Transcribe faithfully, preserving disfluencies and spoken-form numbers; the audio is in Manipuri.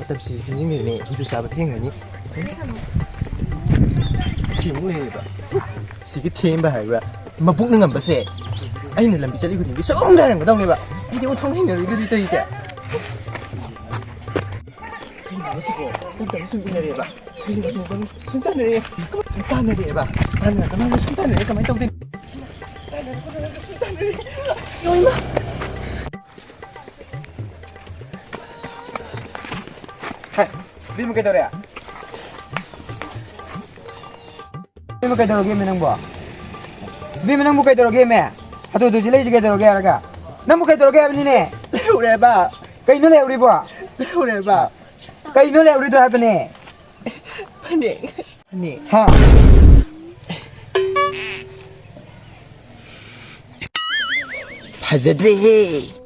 ꯃꯇꯝꯁꯤ ꯅꯤꯡꯁꯤꯡꯉꯤꯅꯦ, ꯁꯤꯡꯖꯨ ꯆꯥꯕ ꯊꯦꯡꯈ꯭ꯔꯅꯤ꯫ ꯁꯤꯃꯨꯛ ꯂꯩꯔꯦꯕ꯫ ꯁꯤꯒꯤ ꯊꯦꯝꯕ ꯍꯥꯏꯕ꯭ꯔꯥ? ꯃꯕꯨꯛꯅ ꯉꯝꯕꯁꯦ꯫ ꯑꯩꯅ ꯂꯝꯕꯤ ꯆꯠꯂꯤ ꯈꯨꯗꯤꯡꯒꯤ ꯁꯨꯝ ꯂꯩꯔꯝꯒꯗꯧꯅꯦꯕ꯫ ꯑꯩꯗꯤ ꯑꯣꯟꯊꯣꯛꯅ ꯍꯩꯅꯔꯣꯏꯗꯧꯔꯤ ꯇꯧꯔꯤꯁꯦ꯫ ꯀꯩꯅꯣ ꯁꯤꯕꯣ? ꯄꯨꯡ ꯇꯔꯨꯛ ꯁꯨꯝ ꯏꯟꯅꯔꯦꯕ꯫ ꯀꯩꯅꯣ ꯁꯨꯝ ꯇꯥꯟꯅꯔꯛꯑꯦ꯫ ꯁꯨꯝ ꯇꯥꯟꯅꯔꯛꯑꯦꯕ꯫ ꯇꯥꯟꯅꯔꯛꯀꯅꯣ ꯍꯥꯏꯔꯒ ꯁꯨꯝ ꯇꯥꯟꯅꯔꯛꯑꯦ꯫ ꯀꯃꯥꯏꯅ ꯇꯧꯗꯣꯏꯅꯣ? ꯇꯥꯟꯅꯔꯛꯀꯅꯣ ꯍꯥꯏꯔꯒ ꯁꯨꯝ ꯇꯥꯟꯅꯔꯛꯑꯦ꯫ ꯏꯃꯥ! ꯍꯦ, ꯏꯕꯦꯝꯃ ꯀꯩꯗꯧꯔꯦ? ꯏꯕꯦꯝꯃ ꯀꯩꯗꯧꯔꯒꯦꯃꯦ ꯅꯪꯕꯣ? ꯏꯕꯦꯝꯃ ꯅꯪꯕꯨ ꯀꯩꯗꯧꯔꯒꯦꯃꯦ? ꯍꯥꯊꯨ ꯍꯥꯊꯨ ꯆꯦꯜꯂꯛꯏꯁꯦ ꯀꯩꯗꯧꯔꯒꯦ ꯍꯥꯏꯔꯒ? ꯅꯪꯕꯨ ꯀꯩꯗꯧꯔꯒꯦ ꯍꯥꯏꯕꯅꯤꯅꯦ? ꯂꯩꯍꯧꯔꯦꯕ꯫ ꯀꯩꯅꯣ ꯂꯩꯍꯧꯔꯤꯕꯣ? ꯂꯩꯍꯧꯔꯦꯕ꯫ ꯀꯩꯅꯣ ꯂꯩꯍꯧꯔꯤꯗꯣ ꯍꯥꯏꯕꯅꯦ? ꯐꯅꯦꯛ꯫ ꯐꯅꯦꯛ꯫ ꯍꯥ? ꯐꯖꯗ꯭ꯔꯦꯍꯦ꯫